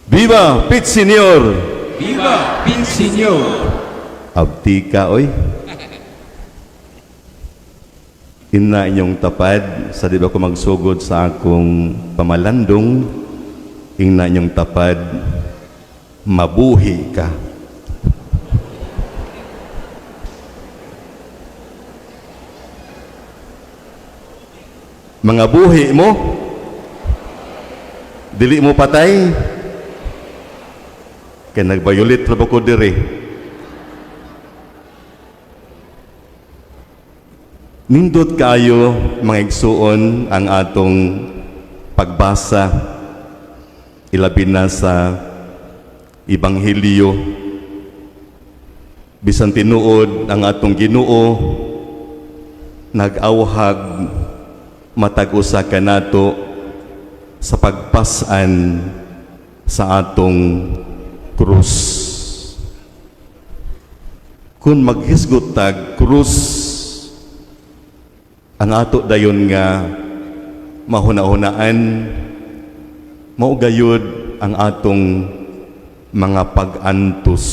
Viva Pit Senior! Viva Pit Senior! Abti ka, oy. Ina inyong tapad, sa di ba ko magsugod sa akong pamalandong, ina inyong tapad, mabuhi ka. Mga buhi mo, dili mo patay, kay nagbayulit ra ba ko diri. Nindot kayo, mga igsuon, ang atong pagbasa, ilabi na sa Ebanghelyo. Bisan tinuod ang atong Ginoo nag-awhag matag usa kanato sa pagpas-an sa atong krus. Kung maghisgot tag krus, ang ato dayon nga mahuna-hunaan, mao gayud ang atong mga pag-antos,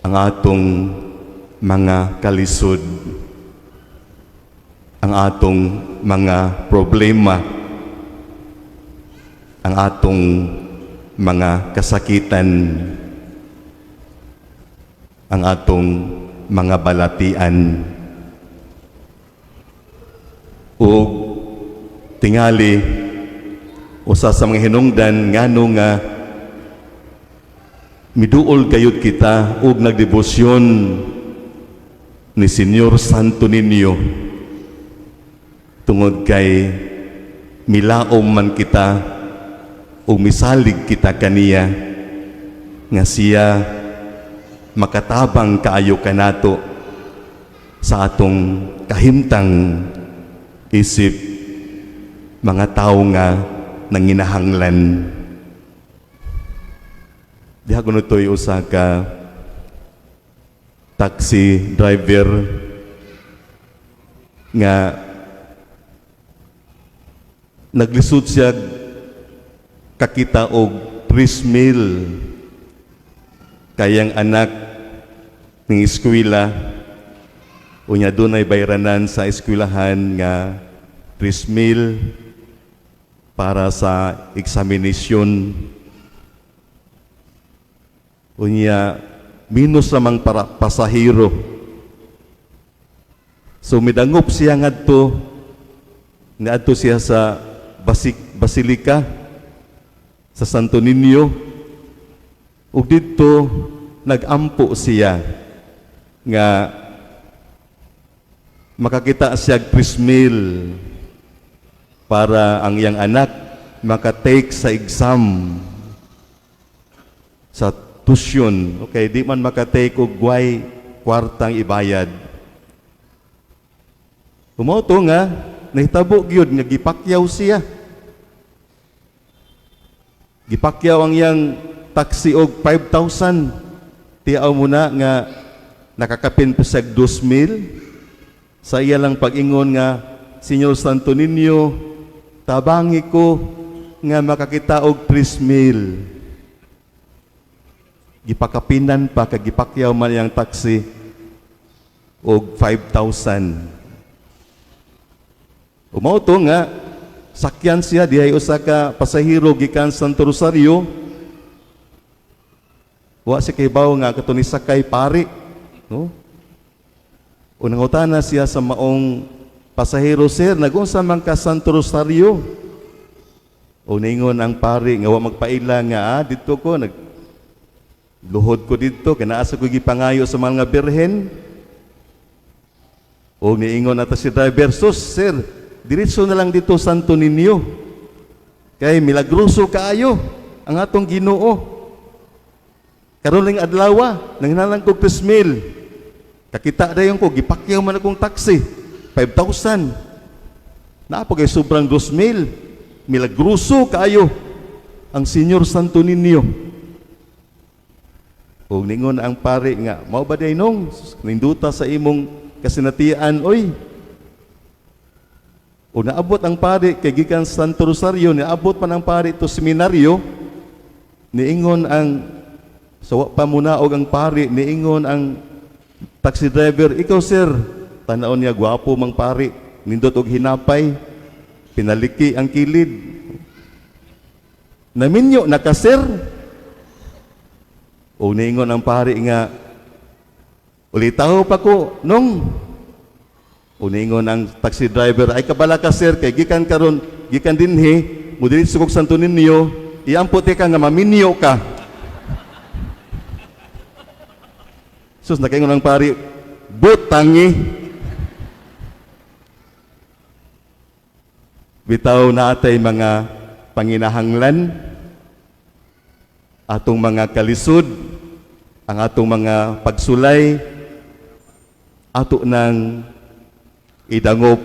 ang atong mga kalisod, ang atong mga problema, ang atong mga kasakitan, ang atong mga balatian. Ug tingali usa sa mga hinungdan ngano nga miduol gayud kita ug nagdebosyon ni Senyor Santo Niño, tungod kay milaom man kita ug misalig kita kaniya nga siya makatabang kaayo kanato sa atong kahimtang isip mga tawo nga nanginahanglan. Diha kuno to'y usa ka taxi driver nga naglisod siya kakita og 3 mil kayang anak ning eskwela. Unya dunay bayranan sa eskwelahan nga 3 mil para sa examination. Unya minus lamang para pasahero. So midangop siya ngadto, niadto siya sa Basilika sa Santo Niño, ug didto nagampo siya nga makakita siya og 3 mil para ang iyang anak makatake sa exam sa tuition. Okay, di man makatake og way kwartang ibayad. Mao to nga nahitabo gyud nga gipakyaw siya. Gipakyaw ang iyang taxi og 5,000. Tiaw mo na nga nakakapin pa siya 2,000 sa iya lang pag-ingon nga, "Senyor Santo Niño, tabangi ko nga makakita og 3 mil." Gipakapinan pa kag gipakyaw man iyang taxi og 5,000. Mao to nga sakyan siya, dihay usa ka pasahero gikan Santo Rosario. Wa siya kahibaw nga kato ni sakay pari, no? O nangutana siya sa maong pasahero, "Sir, nagunsa man ka Santo Rosario?" O ningon ang pari nga wa magpaila nga, "Ah, didto ko nag luhod ko didto kay naa sa ko gipangayo sa mga birhen." O niingon ata si driver, "Sus, sir, diretso na lang didto Santo Niño. Kay milagroso kaayo ang atong Ginoo. Karon lang adlaw, nanghinahanglan ko 3 mil. Kakita dayon ko, gipakyaw man akong taxi, 5,000. Naa pa kay sobrang 2 mil. Milagroso kaayo ang Senyor Santo Niño." O ningon ang pari nga, "Mao ba day nong, ninduta sa imong kasinatian, oy." O naabot ang pari kay gikan Santo Rosario, niabot pa ng pari to seminaryo, niingon ang sa wa pa munaog ang pari, niingon ang taxi driver, "Ikaw, sir," tanaon niya gwapo mang pari, nindot og hinapay, pinaliki ang kilid. "Naminyo na ka, sir?" O niingon ang pari nga, "Ulitaw pa ko, nong." O niingon ang taxi driver, "Ay, kabala ka, sir, kay gikan karon, gikan dinhi, mudiretso kog Santo Niño, iampo ka nga maminyo ka." Sus, nakaingon ang pari, "Butangi." Bitaw natay mga panginahanglan, atong mga kalisod, ang atong mga pagsulay, ato nang idangop,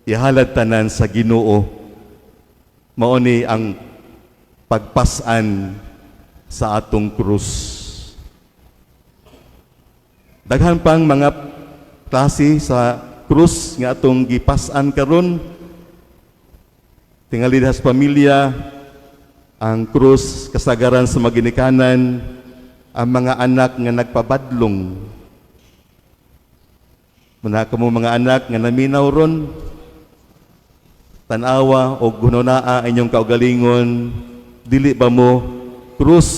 ihalad tanan sa Ginoo. Mao ni ang pagpasan sa atong krus. Daghan pang mga klase sa krus nga atong gipasan karon. Tingali sa pamilya, ang krus kasagaran sa maginikanan, ang mga anak nga nagpabadlong. Muna kamo mga anak nga naminaw ron, tan-awa o gununaa inyong kaugalingon, dili ba mo krus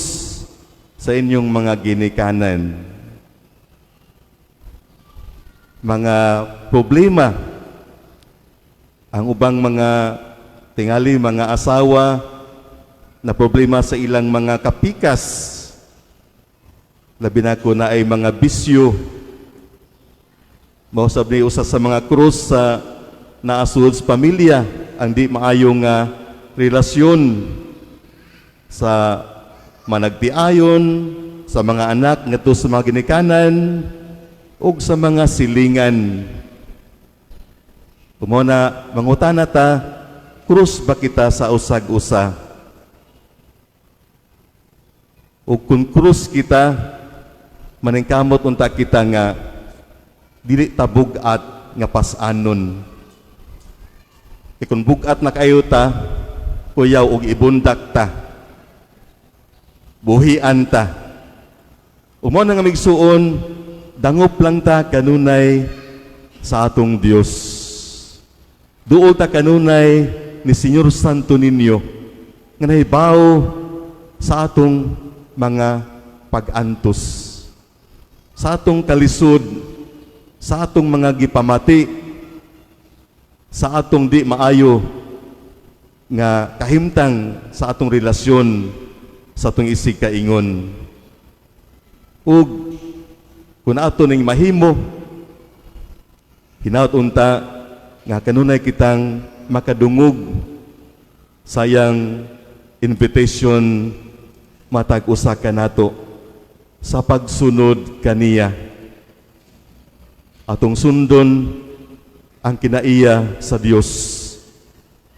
sa inyong mga ginikanan? Mga problema, ang ubang mga tingali mga asawa na problema sa ilang mga kapikas, labi na ko na ay mga bisyo, mao sab ni usa sa mga krus sa naasud sa pamilya, ang di maayong nga relasyon sa managtiayon, sa mga anak ngadto sa mga ginikanan ug sa mga silingan. Mao na mangutana ta, krus ba kita sa usag-usa? O kung krus kita, maningkamot unta kita nga dili ta bug-at nga pas-anon. E kung bug-at na kayo ta, kuyaw og ibundak ta. Buhian ta. Mao na nga, migsuon, dangop lang ta kanunay sa atong Dios. Duol ta kanunay ni Señor Santo Niño nga nahibaw sa atong mga pag-antos, sa atong kalisod, sa atong mga gipamati, sa atong di maayo nga kahimtang sa atong relasyon sa atong isig kaingon. Ug kung ato ning mahimo, hinaut unta nga kanunay kitang makadungog sa iyang invitation matag usa kanato sa pagsunod kaniya. Atong sundon ang kinaiya sa Dios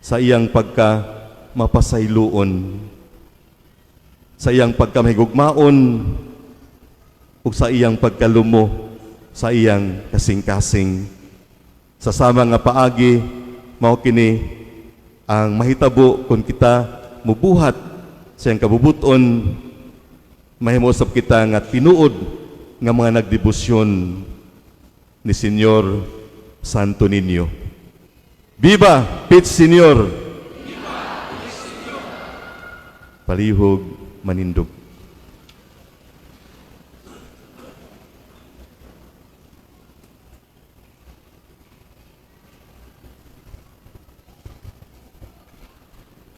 sa iyang pagka mapasayloon, sa iyang pagkamahigugmaon ug sa iyang pagkalumo sa iyang kasing-kasing. Sa sama nga paagi, mao kini ang mahitabo kung kita mubuhat sa iyang kabubuton, mahimo usab kita nga tinuod nga mga nagdebosyon ni Señor Santo Niño. Viva Pit Señor! Palihog manindog.